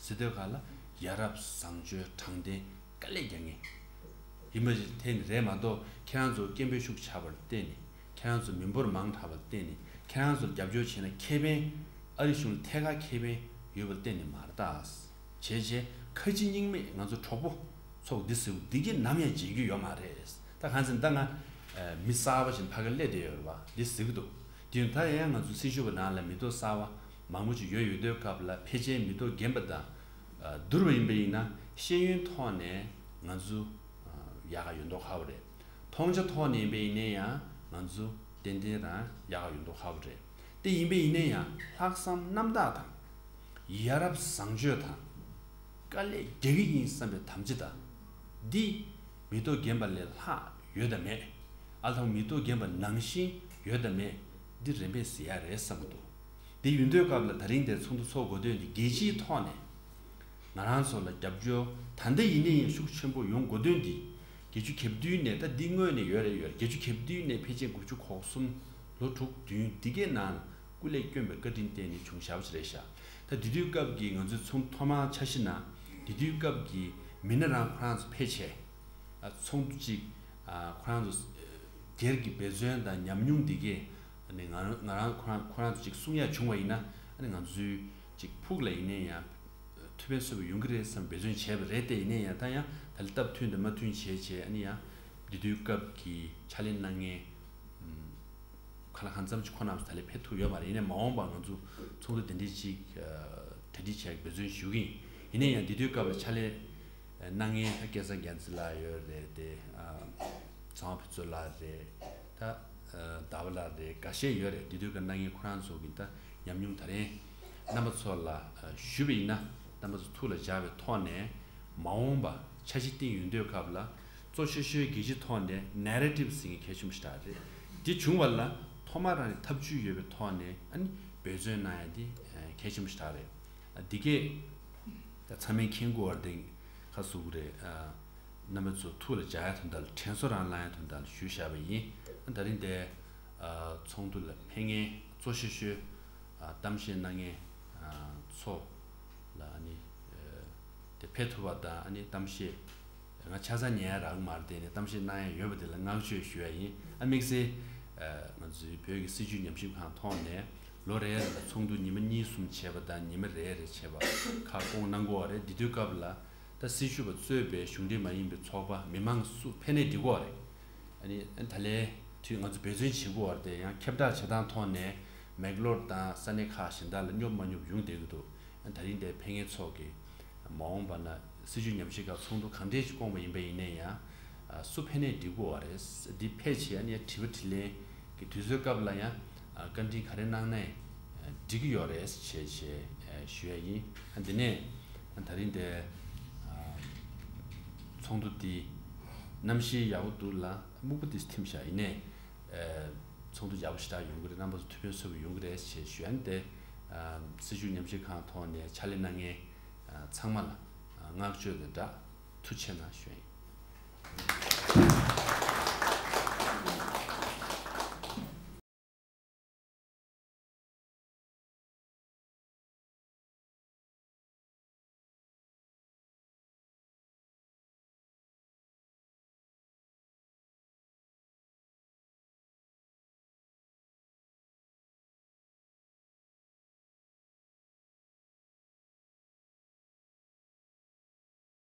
ཟེར་དུས་ག་ལ་ཡ་རབས་བཟང་སྤྱོད་དྲང་བདེན། དཀའ་ལས་རྒྱག་མཁན་ཡིན་པ་ཞིག་ཐད་ནས་རེད་མ་གཏོགས། ཁྱེད་རང་ཚོ་སྐད་འབོད་ཤུགས་ཆག་པར་བརྟེན་ནས། ཁྱེད་རང་ཚོ་མི་འབོར་མང་དྲགས་པར་བརྟེན་ནས། ཁྱེད་རང་ཚོར་རྒྱབ་སྐྱོར་བྱས་ན་ཁེ་ཕན། ཨ་རི་གཞུང་ལ་ཐད་ཀར་ཁེ་ཕན་ཡོད་པར་བརྟེན་ནས་མ་རེད་ད། བྱས་བྱས་ཁ་ལྕེ་གཉིས་མེད་ང་ཚོ་གྲོགས་པོ་ཚོགས་འདི་ཟེར་བ་འདི་གས་ནམ་ཡང་བརྗེད་རྒྱུ་ཡོད་མ་རེད། ད་གང་ཟེར་ན་ད་ང་མི་གསར་པ་ཞིག་ཕ་གིར་སླེབས་བསྡད་ཡོད་རེད་བ། འདི་ཟེར་གི་འདུག་དེ་ཡང་ད་ཡང་ང་ཚོ་སྲི་ཞུ་བ་ནང་ལ་མི་ཐོག་གསར་པ་མང་པོ་ཞིག་ཡོད་ཡོད་དུས་སྐབས་ལ། ཕལ་ཆེར་མི་ཐོག་རྒན་པ་དང་བསྡུར་བ་ཡིན་པ་ཡིན་ན། ཤེས་ཡོན་ཐོག་ནས་ང་ཚོ་ཡག་ག་ཡོད་མདོག་ཁ་པོ་རེད། མཐོང་ཆ་ཐོག་ནས་ཡིན་པ་ཡིན་ན་ཡང་ང་ཚོ་ཏན་ཏན་རང་ཡག་ག་ཡོད་མདོག་ཁ་པོ་རེད། དེ་ཡིན་པ་ཡིན་ན་ཡང་ལྷག་བསམ་རྣམ་དག་དང་། ཡ་རབས་བཟང་སྤྱོད་དང་། དཀའ་ལས་རྒྱག་གི་ཡིན་བསམ་པའི་དམ་བཅའ་དང་། འདི་མི་ཐོག་རྒན་པ་ལས་ལྷག་ཡོད་དམ་མེད། ཨ་ལྷག་མི་ཐོག་རྒན་པ་ནང་བཞིན་ཡོད་དམ་མེད། འདི་རིམ་པས་ཟེར་ཡ་རེད་བསམ་གྱི་འདུག་དེ་ཡིན་དུས་སྐབས་ལ་ད་རིང་དེ་ཚོགས་འདུ་ཚོགས་དགོས་དོན་དེ་རྒྱལ་སྤྱིའི་ཐོག་ནས་ང་རང་ཚོ་ལ་རྒྱབ་སྐྱོར་ད་ལྟ་ཡིན་ན་ཡང་ཤུགས་ཆེན་པོ་ཡོང་དགོས་དོན་འདི། བརྒྱད་ཅུ་གྱ་བདུན་ནས། ད་འདི་སྔོན་ནས་ཡོད་རེད་ཡོད་རེད། བརྒྱད་ཅུ་གྱ་བདུན་ནས་ཕལ་ཆེར་དགུ་བཅུ་གོ་གསུམ་ལོ་དྲུག་བདུན་འདི་གའི་ནང་སྐུ་ལས་བསྐྱོན་པའི་བཀའ་དྲིན་བརྟེན་ནས་བྱུང་བཞག་པ་ཞིག་རེད་ཤག་ད་དེ་དུས་སྐབས་ཀྱི་ང་ཚོའི་ཚོགས་འདུ་ཐོག་མར་འཆར་གཞི་ནང་། དེ་དུས་སྐབས་ཀྱི་མི་སྣ་རང་ཁོ་རང་ཚོ་ཕལ་ཆེར་ཨ་ཚོགས་འདུ་གཅིག་ཨ་ཁོ་རང་ཚོ་སྒེར་གྱི་འབད་བརྩོན་དང་ཉམས་མྱོང་འདི་གས། ཨ་ནི་ང་རང་ང་རང་ཁོ་རང་ཁོ་རང་ཚོ་གཅིག་གསུང་ཡ་བྱུང་བ་ཡིན་ན། ཨ་ནི་ང་ཚོའི་གཅིག་ཕུགས་ལ་ཡིན་ནའི་ཡང་ཐུགས་ཕན་གསོས་པ་ཡོང་གི་རེད་བསམ་འབད་བརྩོན་བྱས་པ་རེད། དེ་ཡིན་ནའི་ཡང་ད་ཡང་ད་ལྟ་སྟབས་མཐུན་དང་མ་མཐུན་བྱས་བྱས། ཨ་ནི་ཡང་འདི་དུས་སྐབས་ཀྱི་ཕྱག་ལས་གནང་མཁན་ཨམ་གང་ལ་གང་འཚམ་ཅིག་ཁོ་རྣམས་ད་ལས་ཕེབས་ཐུབ་ཡོད་མ་རེད། ཡིན་ནའི་མ་འོངས་པ་ང་ཚོ་ཚོགས་འདུ་དེ་འདྲའི་ཅིག་ཨ་གྲ་སྒྲིག་བྱས་འབད་བརྩོན་ཞུ་གི་ཡིན། ཡིན་ནའི་ཡང་འདི་དུས་སྐབས་ལ་ཕྱག་ལས་གནང་མཁན་ད་སྐལ་བཟང་རྒྱལ་མཚན་ལགས་ཡོད་རེད་དེ། ཨ་ཚེ་དབང་ཕུན་ཚོགས་ལགས་རེད། ད་ཨ་ཟླ་བ་ལགས་རེད། འགའ་ཤས་ཡོད་རེད། འདི་དུས་སྐབས་གནང་མཁན་ཁོ་རང་ཚོ་གི་ད་ཉམས་མྱོང་ད་རེས་རྣམ་པ་ཚོ་ལ་ཨ་ཞུས་པ་ཡིན་ན། རྣམ་པ་ཚོ་ཐུགས་ལ་འཇགས་པའི་ཐོག་ནས་མ་འོངས་པ་འཆར་གཞི་བཏིང་ཡོང་དུས་སྐབས་ལ་གཙོ་ཆེ་ཤོས་རྒྱལ་སྤྱིའི་ཐོག་ནས་ནེ་རེ་ཊིབ་ཟེར་མཁན་གལ་ཆེན་པོ་ཞིག་རེད། འདི་བྱུང་བ་ལ་ཐོག་མ་རང་ནས་ཐབས་ཇུས་ཡོད་པའི་ཐོག་ནས་ཨ་ནི་འབད་བརྩོན་གནང་ཡ་འདི་གལ་ཆེན་པོ་ཞིག་རེད། འདི་གས་ཚང་མས་མཁྱེན་གྱི་ཡོད་རེད། ཁ་གསོ་གི་རེད། རྣམ་པ་ཚོ་ཐུགས་ལ་འཇགས་ཡ་དོན་དག་ལ། དྲན་གསོ་རང་བླང་ཡ་དོན་དག་ལ་ཞུས་བཞག་པ་ཡིན། ད་རིང་དེ་ཚོགས་འདུ་ལ་ཕེབས་མཁན་གཙོ་ཆེ་ཤོས་གཏམ་བཤད་གནང་མཁན་ཚོ་ལ་ཨ་ནི་དེ་ཕེབས་ཐུབ་པ་དང་། ཨ་ནི་གཏམ་བཤད་ང་ཆ་ཚང་ཉན་ཡ་རག་གི་མ་རེད། དེ་ནས་གཏམ་བཤད་གནང་ཡ་ཡོད་པ་དེ་ལ་བསྔགས་བརྗོད་ཞུ་ཡ་ཡིན། ཨ་དམིགས་བསལ་ང་ བོད་ཀྱི་སྲིད་བྱུས་ཉམས་ཞིབ་ཁང་ཐོག་ནས་ལོ་རེ་རེ་ལ་ཚོགས་འདུ་ཉི་མ་གཉིས་གསུམ་བྱས་པ་དང་ཉི་མ་རེ་རེ་བྱས་པ་ཁག་སྐོང་གནང་གི་ཡོད་རེད། འདི་དུས་སྐབས་ལ་ད་སྲིད་བྱུས་པ་གཙོས་པའི་གཞུང་འབྲེལ་མ་ཡིན་པའི་ཚོགས་པ་མི་མང་སུ་ཕེབས་ནས་འགྲིག་གི་ཡོད་རེད། ཨ་ནི་ད་ལན་དུས་ང་ཚོ་འབད་བརྩོན་བྱེད་དགོས་པ་རེད་དེ། ཡང་ཁྱབ་བསྒྲགས་བྱེད་སྟངས་ཐོག་ནས་མེག་ལོར་དང་ས་གནས་ཁག་གཞན་དག་ལ་སྙོབ་མ་སྙོབ་ཡོང་བསྡད་ཀྱི་འདུག་ཨ་ད་རིང་དེ་ཕེབས་མཁན་ཚོ་གིས་མ་འོངས་པ་ན་སྲིད་བྱུས་ཉམས་ཞིབ་ཁག་ཚོགས་འདུ་གང་འདྲས་ཤིག་བསྐོང་བ་ཡིན་པ་ཡིན་ན་ཡང་། ཨ་སུ་ཕེབས་ནས་འགྲིག་གི་ཡོད་རེད། འདི་ཕལ་ཆེར་ཨ་ནི་དྲི་བ་དྲིས་ལན་གྱི་དུས་ཚོད་སྐབས་ལ་ཡང་ཨ་བཀའ་འདྲི་ག་རེ་གནང་ནའི་འགྲིག་གི་ཡོད་རེད་ཅེས་ཞེས་ཞུ་ཡ་ཡིན། ཨ་འདི་ནས་ད་རིང་དེ་ཨ་ཚོགས་འདུ་འདི་གནམ་གཤིས་ཡག་པོ་འདུག་ལ་སྨུག་པ་འདི་ཐིམ་བཞག་ཡིན་ནའི། ཚོགས་འདུ་ཡག་པོ་ཞེ་དྲག་ཡོང་གི་རེད། རྣམ་པ་ཚོ་ཐུགས་ཕན་གསོས་པ་ཡོང་གི་རེད་ཅེས་ཞུ་ཡ་ཡིན། དེ་སྲིད་བྱུས་ཉམས་ཞིབ་ཁང་ཐོག་ནས་ཕྱག་ལས་གནང་མཁན་ཚང་མ་ལ་བསྔགས་བརྗོད་དང་སྦྲགས་ཐུགས་རྗེ་ཆེ་གནང་ཞུ་ཡ་ཡིན།